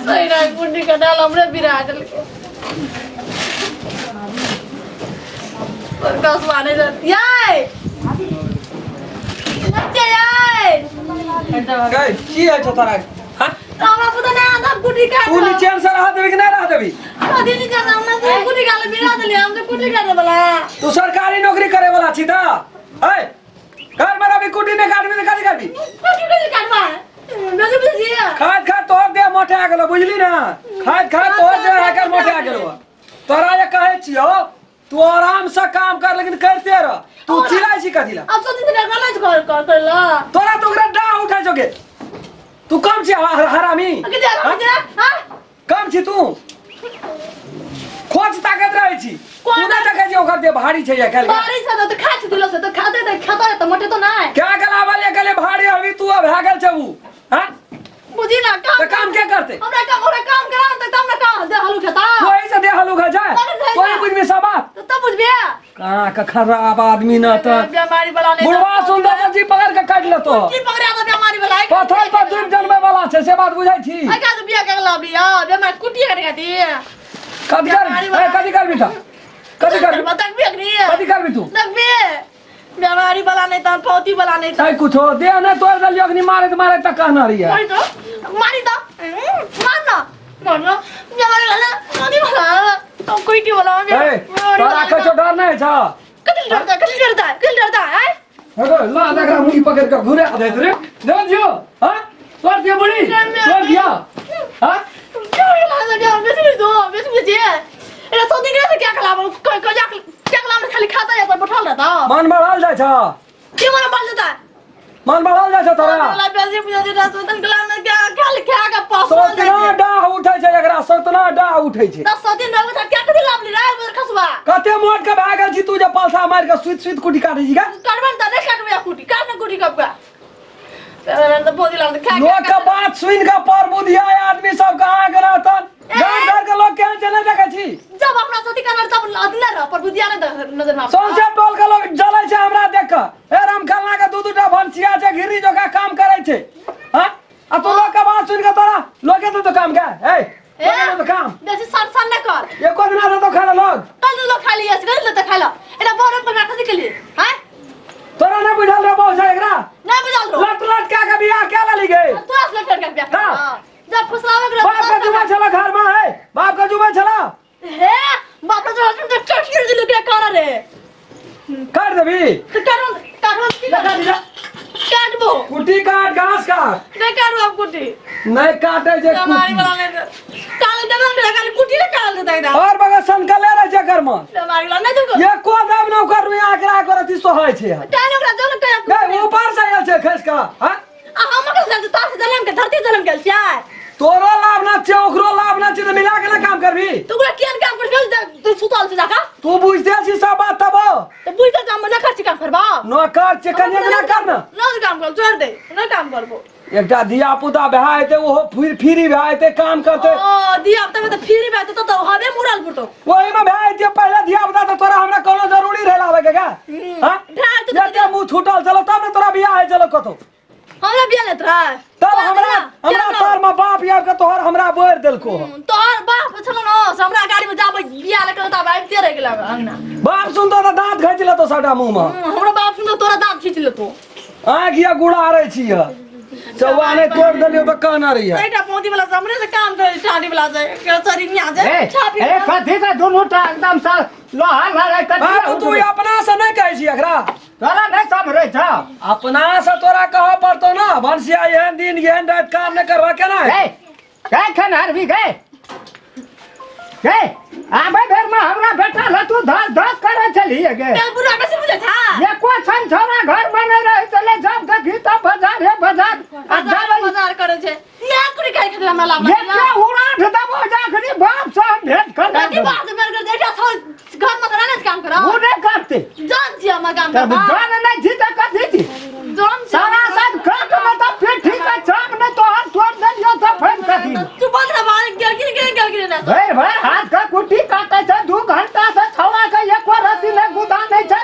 सही ना कुटी कटाल हमरे बिरा देलकै पर कसवा नहीं जात याय बच्चे याय गै की होइ छौ तोरा हाँ? हमरा पता नहीं आधा कुटी काट तू नीचे से रह देबी कि नहीं रह देबी कथी नीचे से हमरा तो कुटी काट बिरा देलियै हम तो कुटी काटे वाला तू सरकारी नौकरी करे वाला छी त है घर में रवि कुटी नहीं काटबी तऽ कथी करबी कुटी कुटी काटबा बेसी बुझिए खाइत खाइत तोहर देह मोटा गेलो बुझली ना खाइत खाइत तोहर देह आइ काल्हि मोटा गेलो तोरा जे कहै छियौ तू आराम से काम कर लेकिन करते रह तू चिल्लाइ छी कथी ला अब सोची तऽ गलत कर कर करला तोरा तो ओकरा डाह उठै छौ गे तू कम छी हरामी के जा हाँ? जा हां कम छी तू खोज ताकत रहै छी तू नहि देखै छी ओकर देह भारी छै आइ काल्हि बारिश है तो खा दिलो से तो खाते तो खाता तो मोटे तो ना है क्या गलावा ले गेले भारी अभी तू अब भए गेल छै उ हाँ बुझी ना काम तऽ काम के करते हमरा काम हमरा काम करा त तब ना काम दे हलू खेता वही से देह हलू जाए अरे तोही बुझबी सब बात तो तब बुझबे कहाँ के खराब आदमी न तऽ बीमारी वाला नहीं बुढ़वा सुनता तऽ जी पकड़ के काटि लेतो की पकड़े तो बीमारी वाला है पत्थर पर दूब जनबै वाला छै से बात बुझै छी आ का तो बिया के लाबी आ बीमारी कुटी करे खाती कथी करबी ए कथी करबी तऽ कथी करबी बतक भी अग्नि कथी करबी तू तक भी बीमारी वाला नहीं त पौती वाला नहीं त छै कुछो देह नहि तोड़ देलियो अखनी मारैत मारैत तक कहना रहियै मारी तो मारी तो मार ना मार ना बीमारी वाला नदी वाला तो कोई की वाला ए तोरा कछो डर नहि छ कथी डरता कथी डरता कथी डरता है हेगो ला देखा मुंह पकड़ के घुरा देत रे जान दियो हां तोड़ दियो बुढ़ी तोड़ दियो हां मन बढ़ल जाइ छ मन बढ़ल जाइ छ तोरा सतना डाह उठै छै एकरा सतना डाह उठै छै कते मोट के भए गेल छी तू जे पलसा मारि के सुति सुति कुटी काटै छी का लोग के बात सुनि के पर बुधिया आदमी सब कहाँ गेला तन गाँव घर के लोग केहन छै नहि देखै छी जब अपना सती करना तब अदना रह पर बुधिया नजर में सौंसे टोल के लोग जलै छै हमरा देख के हे रामखलना के दू दूटा भनसिया छै घिरी जकाँ काम करै छै हाँ आ तू लोग के बात सुनि के तोरा लोके दे तो काम के ए लोके दे तो काम बेसी सन सन न कर एको दिन दे तो खाना लोग कल लोग खा लिया कल लोग खा लो एना बरम पर राख के लिए हैं तोरा ना बुझल रे बहु छै एकरा ना बुझल रो लट लट के के बियाह के लली गे तू असल कर के बियाह हाँ। जब फुसलावे के बाप के जुबा छला घर में है बाप के जुबा छला हे बाप रे जो तो चट कर दिलो के कर रे काट देबी तो काटो काटो की लगा दी जा। काटबो कुटी काट घास काट नहीं काटबो अब कुटी नहीं काटे जे हमारी कुटी वाला नहीं काल देना मेरा खाली कुटी ले काल देता इधर और बगल सनकले रहे छै घर में हमारी वाला नहीं देखो ये को दाम न ओकर रुइया एकरा करती सोहै छै काल ओकरा जल के गै ऊपर से आयल छै खसि कऽ हाँ आ हम के जल तार से जलम के धरती जलम गेल छै तोरो लाभ ना छै ओकरो लाभ ना छै तऽ मिला के ना काम करबी तू ओकरा किया काम कर गेल तू सुतल छै जाका तू बुझते छी सब बात तब तो बुझते काम न कर छी काम करबा नौकर छै कनिया के ना कर ना न काम कर छोड़ दे न काम करबो एकटा धिया पुता भए हेतै ओहो फिर फ्री भए हेतै काम करतै ओ धिया पुता में तो फ्री भए तो तो हवे मुड़ल पुतो ओहिमे भए हेतै पहिले धिया पुता तऽ तोरा हमरा कोनो जरूरी रहै लाबै के का हाँ भए जेतै तऽ एते मुँह छूटल चलो तब ने तोरा बियाह होइ चलो कतौ हमरा बियाह लेत रहे तब हमरा हमरा तर में बाप आबि के तोहर हमरा बोरि देलको हन। तोहर बाप छलो न से हमरा गाड़ी में जाबै बियाह लेके तब आबिते रहि गेल अंगना बाप सुनतो तऽ दाँत घींच लेतो सबटा मुँह में हमरा बाप सुनतो तोरा दाँत खींच लेतो आँखि या गुड़ा रहे छी चौवा नहि तोड़ देलियौ तऽ कहना रही एटा पौधी वाला से हमरे से काम करे ठाडी वाला से के सरी निया जे ए छापी ए कथी के दुनू टा एकदम से लोहा लड़ाई कथी बाबू तू अपना से नहि कहै छी एकरा तोरा नहि समझै छ अपना से तोरा कहऽ पड़तौ ना भनसिया एहन दिन एहन राति काम नहि करबा केना ए कै खेनहार भी गए गए आबै बेर में हमरा बेटा ल तू धस धस करै छलिए गे तेल बुरा बेसी बुझै छा एको छन छोरा घर में नहीं रहे चले जब देखी तब बाजार हे बाजार आ बाजार जाबै बाजार करे छै या कुड़ी खाइ खातिर हमरा लाभ ये के उड़ाठ देबो जखनी बाप से हम भेंट कर कथी बात मेरे घर एकटा छौ घर में तऽ रहने काम करब ओ नहीं करते जान छी हमरा काम तब करबा जान नहीं छी तऽ कथी छी जान छी सारा साल काट में तऽ पेठी के चाप नहीं तोहर तोड़ देलियो तऽ फेर कथी तू बंद रह बाहर गेल गिर गेल गेल गिर ना भरि भरि हाथ के कुट्टी काटे छै 2 घंटा से छौड़ा के एको रत्ती नहि गुदा नहि छै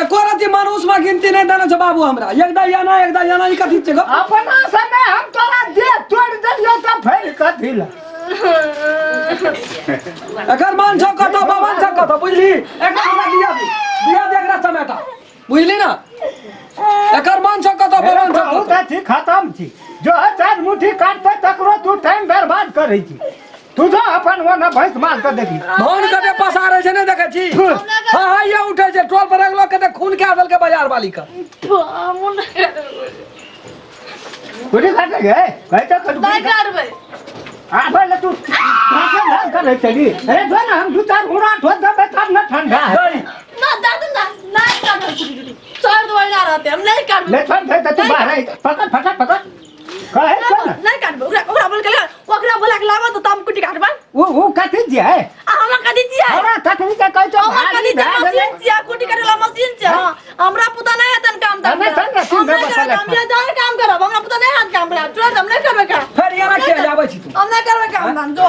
एको रति मनुष्य में गिनती नहीं देने छौ बाबू हमरा एक दा याना एक दा याना ई कथी छै गो अपना समय हम तोरा देह तोड़ देलियो तऽ फेर कथी ढीला। एकर मान छौ कतौ बाबन छौ कतौ बुझली एकर हमरा दिया दे दिया दे एकरा चमेटा बुझली ना एकर मान छौ कतौ बाबन छौ बहुत कतौ अथी खत्म छी जो चार मुट्ठी काटते तकरो तू टाइम बर्बाद करै छी तू जो अपन वो ना भैंस माल के देखी भौन कते पसारे छै नहि देखै छी हाँ हाँ ये उठै छै टोल पर अगलो कते खून कए देलकै बाजार वाली के कुटी काटे गए कहे तो कटु नहीं काटबै आबे ले तू भाषण लाल करे चली अरे जो ना हम दू चार उड़ा ठोस देबे तब ना ठंडा है गई ना दादू ना नहीं काटबै कुटी टुटी चार दवाई ना रहते हम नहीं काटबै ले छोड़ दे तो तू बाहर आई पकड़ फटा पकड़ कहे छो ना नहीं काटबै ओकरा ओकरा बोल के ओकरा बोला के लाबऽ तऽ हम कुटी काटबै वो वो कथी जे है आ हमरा कथी छियै हमरा कथी के कहै छो हमरा कथी छियै मशीन छियै कुटी काटे वाला मशीन छियै हाँ हमरा पुता नहीं हेतन काम ताम हमे करब। तन रसीद हम नहीं देबऽ करबै काम साला। ये जाए काम करब हमरा पुता नहीं हाथ काम करब तुरंत हम नहीं करबै काम फेर एना के जाबै छी तू हम नहीं करबै काम धाम जो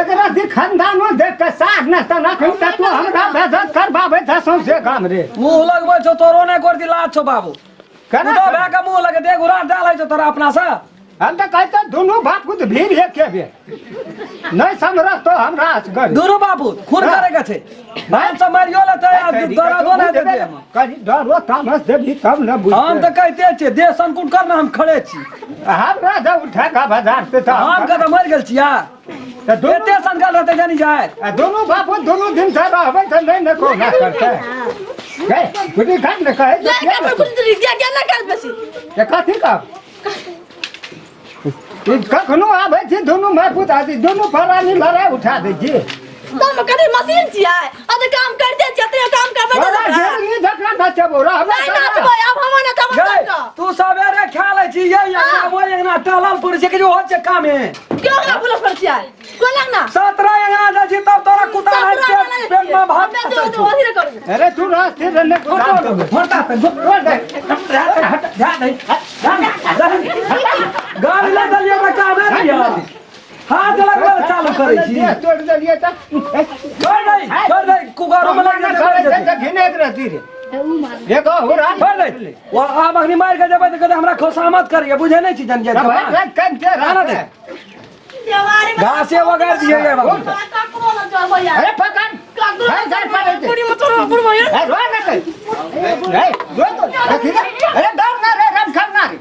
एक राति खानदानो देख के साग न तना खिंता तू हमरा बेजत करबाबै छ सौंसे गाम रे मुंह लगबै छौ तोरो नहि करती लाज छौ बाबू केना तू भए के मुंह लगे देख उड़ा दे लै छौ तोरा अपना से हम तऽ कहै तऽ दुनू बाप कुछ भीड़ एके बेर नहि समरस तो हमरा असगर दुनू बापू खून हाँ। करे के छै बाप से मारियो लेतै आ दरदो नहि देतै हम। कहीं डरो तामस देबही तब ने बुझ हम तऽ कहिते छियै देह संकुट कर ने हम खड़े छी हमरा जब उठा का बाजार से तऽ हम के तऽ मरि गेल छी यार तऽ दुनू एते सनकल रहतै जानी जाय आ दुनू बापू दुनू दिन से रहबै तऽ नहि ने कोना करतै गै बुझी खान ने कहै नहीं जे काटबै कुटी टुटी क्या क्या नहीं काटबै छी के कथी कहब ई कखनो आबै छी दुनू माय पुत आदि दुनू प्राणी लड़ाइ उठा दै छी तब कथी मशीन छियै आ तऽ काम करते छियै तैयो काम करबै तोरा तऽ हमरा। घेरनी जकरा नचबो रहबै नहीं तोरा। नाचबै आब हम नचबै गै सबके तू सवेरे खा लै छी ये अंगना वो अंगना टहलल पुरै छै कि जो होत छै काम है क्यों ना बोलऽ पड़ै छियै कोन अंगना सत्रह अंगना जाइ छी तब तोरा कुत्ता हाथ पेट पेट में भात फंसै छौ। अरे तू रह स्थिर रहने को घोटा दाम दे। घोटा पे छोड़ दे। हट ध्यान दे ध्यान दे गाड़ी लग देलियै तऽ कामे नहि यऽ हाथ लगबै लए चालू करै छी देह तोड़ि देलियै तऽ छोड़ दे छोड़ दे कुकारो में लागि जेतै मरि जेतै। घिनैत रहती रे एगो हुरा छोड़ दे ओ आब अखनी मारि के जेबै तऽ कहतै हमरा खोसामत करैया बुझै नहि छी जन जाइत के बात। आना दे घासे वगैरह दिए ये बाबू अरे पकड़ अरे रो ना कहीं ए रो तो रखी ना अरे दौड़ ना रे रन खा ना रे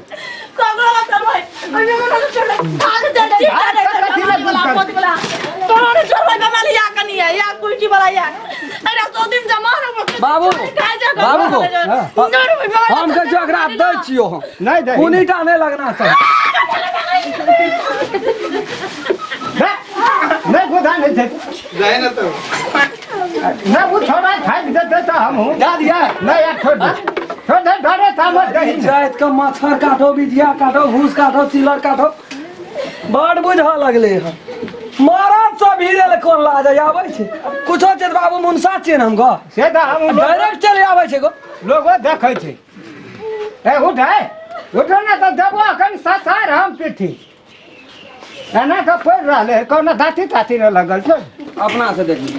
बाबू बाबू को हम कहै छियौ एकरा दै छियौ हम नहीं दे कोनीटा नहि लगना सब नहीं गोदा नहीं थे जाए ना तो नहीं वो छोड़ा थाक देते तो हम हूँ दए दियै नहीं यार छोड़ दे छोड़ दे डरे था मत दही जाइत के मच्छर काटो बिजिया काटो घूस काटो चिलर काटो बड़ बुझऽ लगले हन मरद सब भिड़े ले कोन लाज आबै छै कुछो छै तऽ बाबू मुनसा छियै ने हम गो से तो हम डायरेक्ट चलि आबै छै गो लोगो देखै छै ए उठ है उठो ना तऽ देबो अखन ससार हम पिट्ठी एना कऽ पड़ि रहलै है कोनो दाँती ताँती नहि लगल छै अपना से देखी